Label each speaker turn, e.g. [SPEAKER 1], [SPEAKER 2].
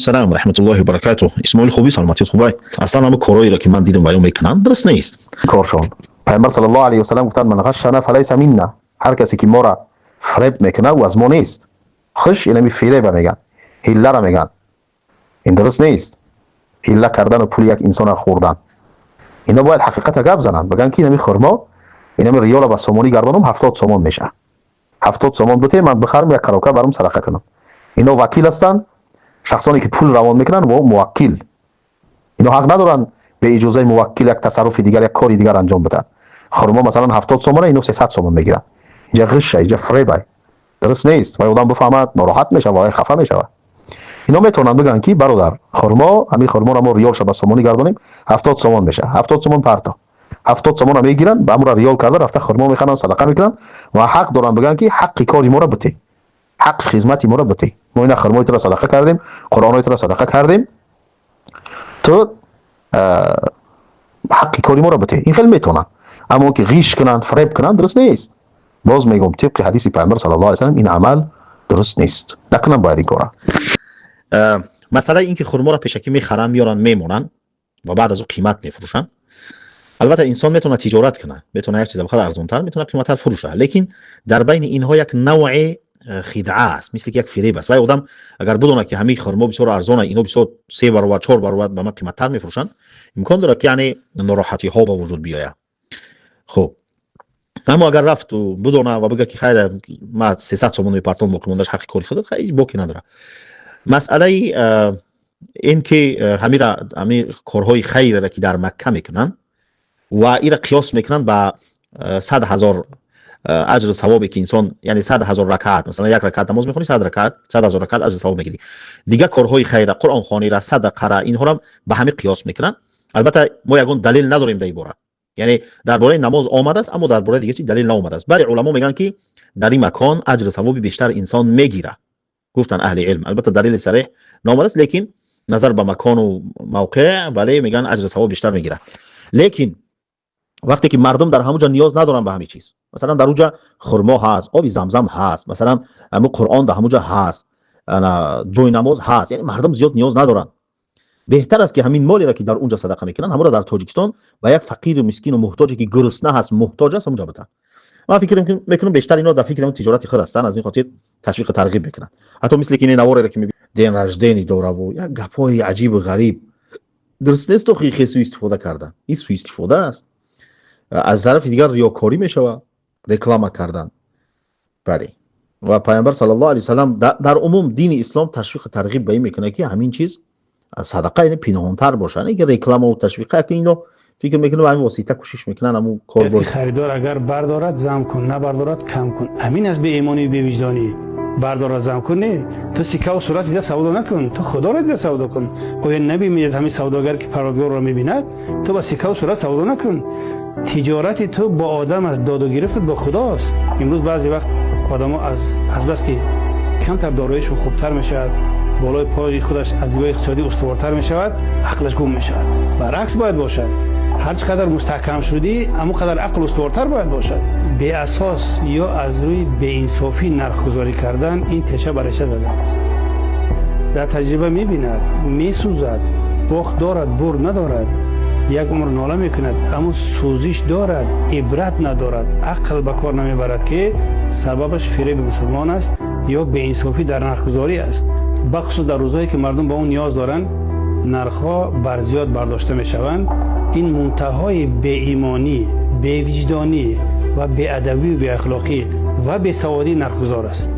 [SPEAKER 1] Салом раҳматуллоҳи баракатуҳ. Исмоил, хубӣ? Саломатият хубай? Аслан ҳама корҳоеро, ки ман дидам, баён мекунанд, дуруст нест коршон. Пайғамбар саллаллоҳу алайҳи васаллам гуфтанд: "Ман ғашшана фалайса минна", ҳар касе ки моро фиреб мекунад, ӯ аз мо нест. Ғиш инами фиреба мегӯянд, ҳиллара мегӯянд. Ин дуруст нест, ҳилла кардану пули як инсонро хӯрдан. Ино бояд ҳақиқата гап зананд, бигӯянд, ки инами хурмо, инами риёла ба сомонӣ гардонам, 70 сомон мешавад, 70 сомон буте, ман бихарам, як коробка барам садақа кунам. Ино вакил ҳастанд, шахсоне ки пул равон мекунанд во муваккил. Ино ҳақ надоранд бе иҷозаи муваккил як тасарруфи дигар, як кори дигар анҷом бидиҳанд. Хурмо, масалан, 70 сомона, ино 300 сомон мегиранд. Инҷа ғиша, инҷа фиребай, дуруст нест. Вай одам бифаҳмад, нороҳат мешавад, вай хафа мешавад. Ино метавонанд бигӯянд, ки бародар, хурмо, ҳамин хурморо мо риёлша ба сомонӣ гардонем, 70 сомон мешавад, 70 сомон парто. 70 сомона мегиранд, ба ҳамура риёл карда рафта хурмо мехаранд, садақа мекунанд ва ҳақ доранд бигӯянд, ки ҳаққи кори моро бите, ҳаққи хизмати моро бите. Мо ина хурмои туро садақа кардем, қуръонои туро садақа кардем, ту ҳаққи кори моро бите. Ин хеле метавонанд, аммо ки ғиш кунанд, фиреб кунанд, дуруст нест. Боз мегӯм, тибқи ҳадиси Пайғамбар саллаллоҳу алайҳи васаллам ин амал дуруст нест, накунанд бояд ин кора. Масъалаи ин ки хурморо пешакӣ мехаранд, меоранд, мемонанд ва баъд аз ӯ қимат мефурӯшанд. Албатта, инсон метавонад тиҷорат кунад, метавонад як чиза бихарад арзонтар, метавонад қиматтар фурӯшад, лекин дар байни инҳо як навъе хидъа аст, мисли ки як фиреб аст. Вай одам агар бидонад, ки ҳамин хурмо бисёр арзона, ино бисёр се баробар, чор баробар ба ман қиматтар мефурӯшанд, имкон дорад, ки яъне нороҳатиҳо ба вуҷуд биёяд. Хуб, аммо агар рафту бидона ва бигӯяд, ки хайр, ма 300 сомон мепартом, боқимондааш ҳаққи кори худат, ҳеҷ боке надорад. Масъалаи ин ки ҳамира, ҳамин корҳои хайреро, ки дар Макка мекунанд ва ира қиёс мекунанд ба 100 000 аҷру савобе, ки инсон, яъне 100 000 ракаат, масалан, як ракаат намоз мехонӣ, 100 ракаат, 100 000 ракаат аҷру савоб мегирӣ. Дигар корҳои хайра, қуръонхонира, садақара, инҳоро ба ҳамин қиёс мекунанд. Албатта, мо ягон далел надорем дар ин бора, яъне дар бораи намоз омадааст, аммо дар бораи дигар чиз далел наомадааст. Бале, уламо мегӯянд, ки дар ин макон аҷру савоби бештар инсон мегирад, гуфтанд аҳли илм. Албатта, далели сареҳ наомадааст, лекин назар ба макону мавқеъ, бале, мегӯянд, аҷру савоб бештар мегирад. Лекин вақте ки мардум дар ҳамон ҷо ниёз надоранд ба ҳамин чиз, масалан, дар он ҷа хурмо ҳаст, оби Замзам ҳаст, масалан, ҳамун Қуръон дар ҳамон ҷо ҳаст, ҷои намоз ҳаст, яъне мардум зиёд ниёз надоранд, беҳтар аст, ки ҳамин молеро, ки дар он ҷо садақа мекунанд, ҳамонро дар Тоҷикистон ба як фақиру мискину муҳтоҷе, ки гурусна ҳаст, муҳтоҷ аст, ҳамон ҷо битаҳанд. Ман фикр мекунам, бештар ино дар фикри тиҷорати худ ҳастанд, аз ин хотир ташвиқу тарғиб мекунанд. Ҳатто мисли ки ин навореро, ки день рождения дораву як гапҳои аҷибу ғариб, дуруст нест. Охи хе суистифода кардан, ин суистифода аст, аз тарафи дигар риёкорӣ мешавад, реклама кардан. Бале, ва Пайғамбар саллаллоҳу алайҳи васаллам, дар умум дини ислом ташвиқу тарғиб ба ин мекунад, ки ҳамин чиз садақа яъне пинҳонтар бошад, не ки рекламаву ташвиқа. Ки ино фикр мекунам, ҳамин восита кӯшиш мекунанд ҳамун кор.
[SPEAKER 2] Харидор агар бардорад, зам кун, набардорад, кам кун. Ҳамин аст беимонию бевиҷдонӣ. Бардорад, зам кун. Не, ту сиккаву сурат дида савдо накун, ту Худоро дида савдо кун. Оё набимирад ҳамин савдогар, ки Парвардигорро мебинад? Ту ба сиккаву сурат савдо накун. Тиҷорати ту бо одам аст, доду гирифтат бо Худост. Имрӯз баъзе вақт одамо аз бас ки камтар дороишон хубтар мешавад, болои пои худаш аз нигоҳи иқтисодӣ устувортар мешавад, ақлаш гум мешавад. Баръакс бояд бошад: ҳар чӣ қадар мустаҳкам шудӣ, ҳамон қадар ақл устувортар бояд бошад. Беасос ё аз рӯи беинсофӣ нархгузорӣ кардан, ин теша ба реша задан аст. Дар таҷриба мебинад, месӯзад, бохт дорад, бурд надорад, як умр нола мекунад, аммо сӯзиш дорад, ибрат надорад, ақл ба кор намебарад, ки сабабаш фиреби мусулмон аст ё беинсофӣ дар нархгузорӣ аст. Бахусус дар рӯзҳое, ки мардум ба он ниёз доранд, нархҳо бар зиёд бардошта мешаванд. Ин мунтаҳои беимонӣ, бевиҷдонӣ ва беадабию беахлоқӣ ва бесаводии нархгузор аст.